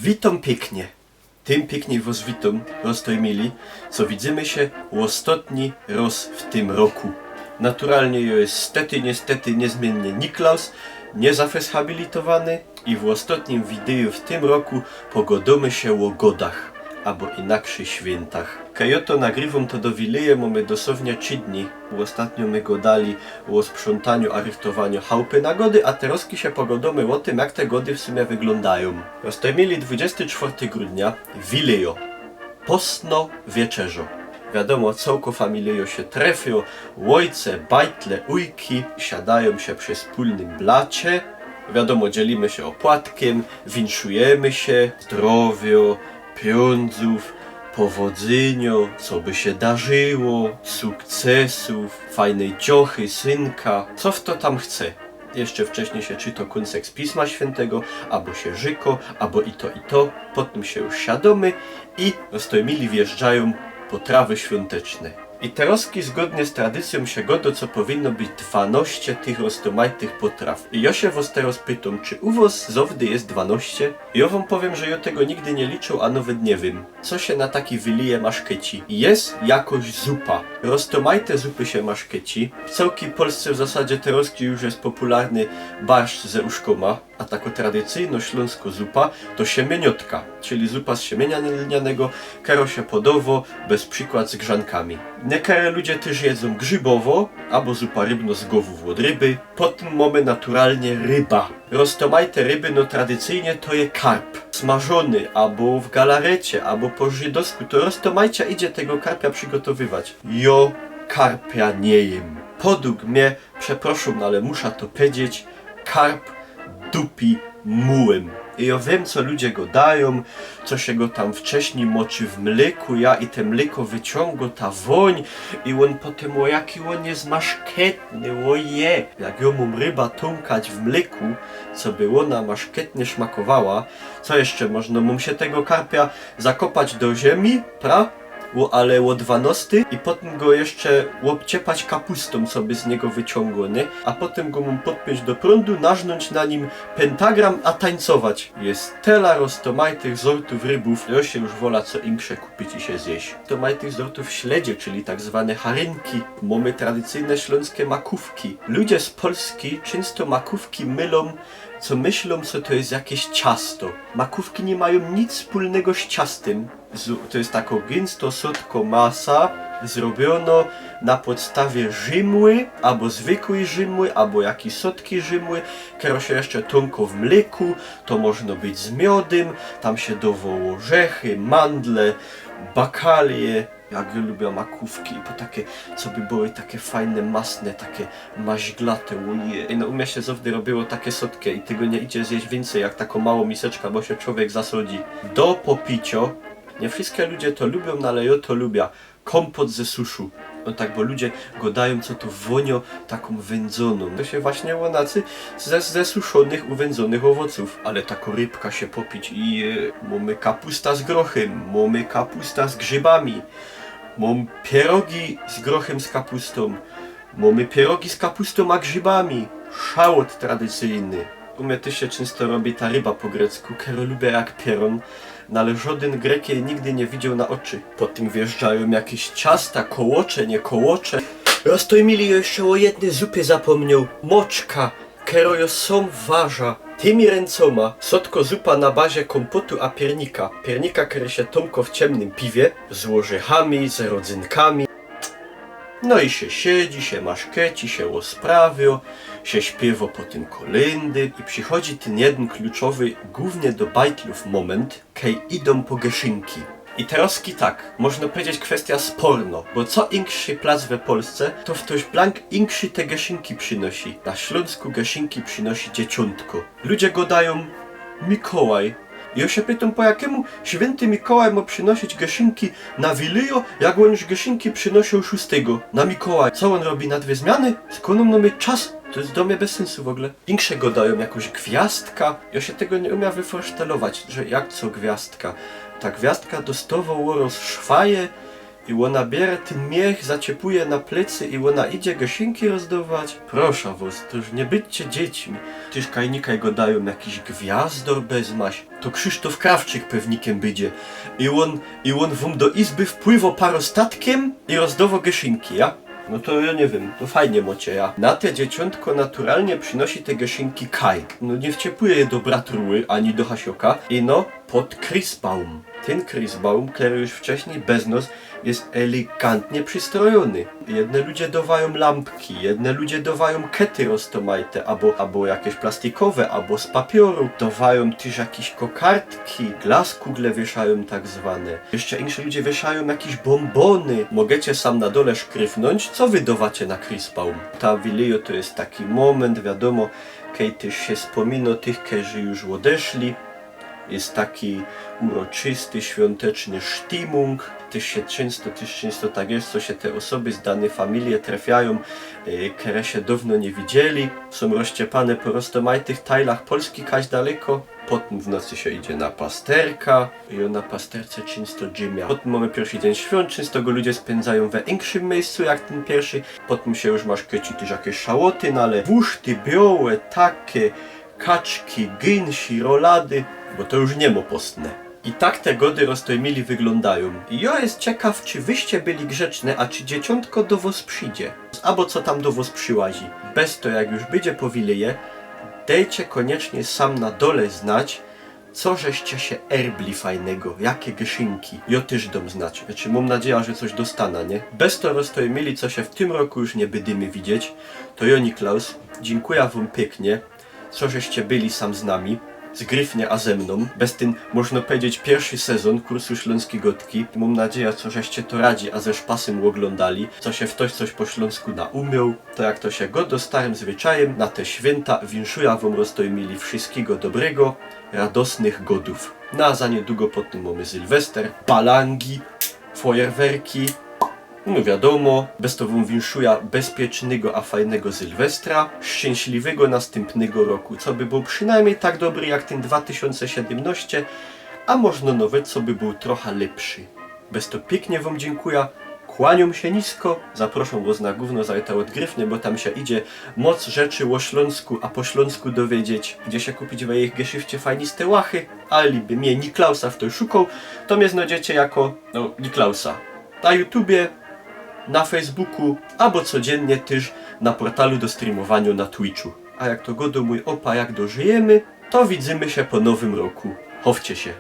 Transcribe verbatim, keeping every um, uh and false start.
Witōm piyknie. Tym piykniej wŏs witōm, roztōmili, co widzymy sie ôstotni rŏz w tym roku. Naturalnie jo jest stety, niestety, niezmiynnio Niklaus, niezafeshabilitowany i w ôstotnim widyju w tym roku pogŏdōmy sie ô godach, abo inakszyj świyntach. Kej jo to nagrywōm, to do Wilyje mōmy dosownie trzi dni. Ôstatnio my gŏdali ô sprzątaniu a rychtowaniu chałpy na gody, a terŏzki sie pogŏdōmy ô tym, jak te gody w sumie wyglōndajōm. Roztōmili, dwudziesty czwarty grudnia, Wilyjo. Postno wieczerzŏ. Wiadōmo, cołko familijŏ sie trefio, ôjce, bajtle, ujki, siadajōm sie przi spōlnym blacie. Wiadōmo, dzielimy sie ôpłatkym, winszujymy sie zdrowio, piōndzōw, powodzyniŏ, coby sie darzyło, sukcesōw, fajnyj ciochy, synka, co fto tam chce. Jeszcze wcześnij sie czyto kōnsek z Pisma Świyntego, abo sie rzykŏ, abo i to, i to. Potym sie już siadōmy i, roztōmili, wjyżdżajōm potrawy świōnteczne. I terŏzki zgodnie z tradycyjōm sie gŏdŏ, co powinno być dwanŏście tych roztōmajtych potraw. I jo sie wŏs terŏz pytōm, czy u wŏs zŏwdy jest dwanŏście? Jo wōm powiym, że jo tego nigdy niy liczōł, a nŏwet niy wiym, co sie na takij Wilyje maszkeci. Jest jakoś zupa. Roztōmajte zupy sie maszkeci. W cołkij Polsce w zasadzie terŏzki już jest popularny barszcz ze uszkōma, a tako tradycyjnŏ ślōnskŏ zupa to siemieniotka, czyli zupa z siemienia lnianego, kerŏ sie podŏwŏ bez przikład z grzankami. Niekere ludzie tyż jedzōm grzybowŏ, abo zupa rybnŏ z gowōw ôd ryby. Potym mōmy naturalnie ryba. Roztōmajte ryby, no tradycyjnie to je karp. Smażōny, abo w galarecie, abo po żydowsku, to roztōmajcie idzie tego karpia przygotowywać. Jo karpia niy jym. Podug mie, przeprŏszōm, no ale musza to powiedzieć, karp dupi mułym. I jo wiym, co ludzie gŏdajōm, co sie go tam wcześnij moczy w mlyku, ja, i te mlyko wyciōngŏ, ta wōń, i ôn potym, ô, jaki ôn jest maszketny, ôje. Jak jo mōm ryba tōnkać w mlyku, coby ôna maszketnie szmakowała, co jeszcze możno? Mōm sie tego karpia zakopać do ziemi, pra? Ô, ale ô dwanŏstej i potym go jeszcze ôbciepać kapustōm, coby z niego wyciōngŏ, niy? A potym go mōm podpiōńć do prōndu, narznōńć na nim pentagram, a tańcować. Jest tela roztōmajtych zortōw rybōw, jo sie już wola co inksze kupić i sie zjeść. Roztōmajtych zortōw śledzie, czyli tak zwane harynki. Mōmy tradycyjne ślōnske makōwki. Ludzie z Polski czynsto makōwki mylōm, co myślōm, co to jest jakeś ciasto. Makōwki niy majōm nic spōlnego z ciastym. Zu-, to jest tako gynsto, sotko masa, zrobiōno na podstawie rzimły, abo zwykłej rzimły, abo jakiś sotki rzimły, kerŏ sie jeszcze tōnkŏ w mlyku, to możno być z miodym, tam sie dŏwŏ ôrzechy, mandle, bakalie. Jak jo lubiã makōwki, i po takie, coby były takie fajne, masne, takie maźglate, ôje. No, u mie sie zŏwdy robiło takie sotki i tego niy idzie zjeść wiyncyj jak tako małŏ miseczka, bo sie czowiek zasodzi. Do popiciŏ, niy wszyjske ludzie to lubiōm, no ale jo to lubiã, kōmpot ze suszu. No tak, bo ludzie gŏdajōm, co to wōniŏ takōm wyndzōnōm. To sie właśnie ôna, cy, ze, ze suszōnych, uwyndzōnych ôwocōw. Ale tako rybka sie popić i, e, mōmy kapusta z grochym, mōmy kapusta z grzybami. Mōm pierogi z grochym, z kapustōm. Mōmy pierogi z kapustōm a grzybami. Szałot tradycyjny. U mie tyż sie czynsto robi ta ryba po grecku, kerõ lubiã jak pierōn, no ale żŏdyn Grek jij nigdy niy widzioł na ôczy. Potym wjeżdżajōm jakeś ciasta, kołocze, niy kołocze. Roztōmili, jo jeszcze ô jednyj zupie zapōmnioł. Moczka, kerõ jo sōm warzã. Tymi ryncyma, sotko zupa na bazie kōmpotu a piernika. Piernika, kery sie tōmkŏ w ciymnym piwie, z ôrzechami, z rodzynkami. No i sie siedzi, sie maszkeci, sie ôsprawiŏ, sie śpiywŏ potym kolyndy i przichodzi tyn jedyn kluczowy, głōwnie do bajtlōw mōmynt, kej idōm po geszynki. I terŏzki tak, możno powiedzieć, kwestyjŏ spornŏ, bo co inkszyj plac we Polsce, to ftoś blank inkszyj te geszynki przinosi. Na Ślōnsku geszynki przinosi Dzieciōntko. Ludzie gŏdajōm Mikołaj. I jo sie pytōm, po jakymu świynty Mikołaj mŏ przinosić geszynki na Wilyjŏ, jak ôn już geszynki przinosioł szōstego na Mikołaja? Co ôn robi na dwie zmiany? Skōnd ôn mŏ mieć czas? To je do mie bez synsu w ôgle. Inksze gŏdajōm jakoś gwiazdka. Jo sie tego niy umiã wyforsztelować, że jak co gwiazdka. Ta gwiazdka dostŏwŏ ôroz szwaje, I ôna biere tyn miech, zaciepuje na plecy i ôna idzie geszynki rozdować. Proszã wŏs, to już niy bydźcie dziećmi. Tyż kaj nikaj godajōm, jakiś gwiazdor bez maś. To Krzysztof Krawczyk pewnikym bydzie. I ôn, i ôn wōm do izby wpływŏ parostatkym i rozdŏwŏ geszynki, ja? No to jŏ niy wiym, to fajnie mocie, ja. Na te dzieciōntko naturalnie przinosi te geszynki kaj. No niy wciepuje je do bratruły ani do hasioka. I no, pod Chrisbaum. Tyn Chrisbaum, kery już wcześnij bez nos je elegantnie przistrojōny. Jedne ludzie dŏwajōm lampki, jedne ludzie dŏwajōm kety roztōmajte, abo, abo jakeś plastikowe, abo z papiōru. Dŏwajōm tyż jakiś kokardki, Glaskugle wieszajōm tak zwane. Jeszcze insze ludzie wieszajōm jakiś bōmbōny. Mogecie sam na dole szkrywnōńć, co wy dŏwacie na Chrisbaum. Ta Willyjŏ to je taki mōmynt, wiadōmo, kej tyż sie spōmino tych, kerzy już ôdeszli. Je taki uroczysty, świąteczny sztimung. Tyż sie czynsto, tyż czynsto tak je, co sie te ôsoby z danyj familije trefiajōm, e, kere sie dŏwno niy widzieli. Sōm rozciepane po roztōmajtych tajlach Polski, kaś daleko. Potym w nocy sie idzie na pasterka. I na pasterce czynsto dźymia. Potym mōmy piyrszy dziyń świōnt, czynsto go ludzie spyndzajōm we inkszym miyjscu jak tyn piyrszy. Potym sie już maszkeci tyż jakeś szałoty, no ale wuszty biołe, take, kaczki, gynsi, rolady, bo to już niy ma postne. I tak te gody roztōmili wyglōndajōm. I jŏ je ciekaw, czy wyście byli grzeczne, a czy dzieciōntko do wŏs przidzie. Abo co tam do wŏs prziłazi. Bez to, jak już bydzie po Willyje, dejcie kōniecznie sam na dole znać, co żeście sie erbli fajnego, jake geszynki. Jŏ tyż dōm znać. Znaczy, mōm nadzieja, że coś dostanã, nie? Bez to roztōmili, co sie w tym roku już niy bydymy widzieć, to jŏ, Niklaus, dziynkuja wōm piyknie, co żeście byli sam z nami, z Gryfnie a ze mnōm, bez tyn, możno pedzieć, piyrszy sezon kursu ślōnskij gŏdki. Mōm nadzieja, co żeście to radzi a ze szpasym ôglōndali, co sie ftoś coś po ślōnsku naumiōł. To, jak to sie gŏdŏ starym zwyczajym, na te świynta winszuja wōm, roztōmili, wszyskigo dobrego, radosnych godōw. No a za niydługo potym mōmy Sylwester, balangi, fojerwerki. No wiadōmo, bez to wōm winszuja bezpiecznego a fajnego Sylwestra, szczynśliwego nastympnego roku, coby bōł przinajmnij tak dobry jak tyn dwa tysiōnce siedymnŏście, a możno nawet coby bōł trocha lepszy. Bez to piyknie wōm dziynkuja, kłaniōm sie nisko, zaproszōm wŏs na gōwno zajta ôd Gryfnie, bo tam sie idzie moc rzeczy ô Ślōnsku a po ślōnsku dowiedzieć, idzie sie kupić we jejich geszyfcie fajniste łachy, a liby mie Niklausa ftoś szukŏ, to mie znŏdziedzie jako, no, Niklausa. Na YouTubie, na Facebooku, abo codziynnie tyż na portalu do streamowaniŏ na Twitchu. A jak to gŏdŏ mōj ôpa, jak dożyjymy, to widzymy sie po nowym roku. Chowcie sie.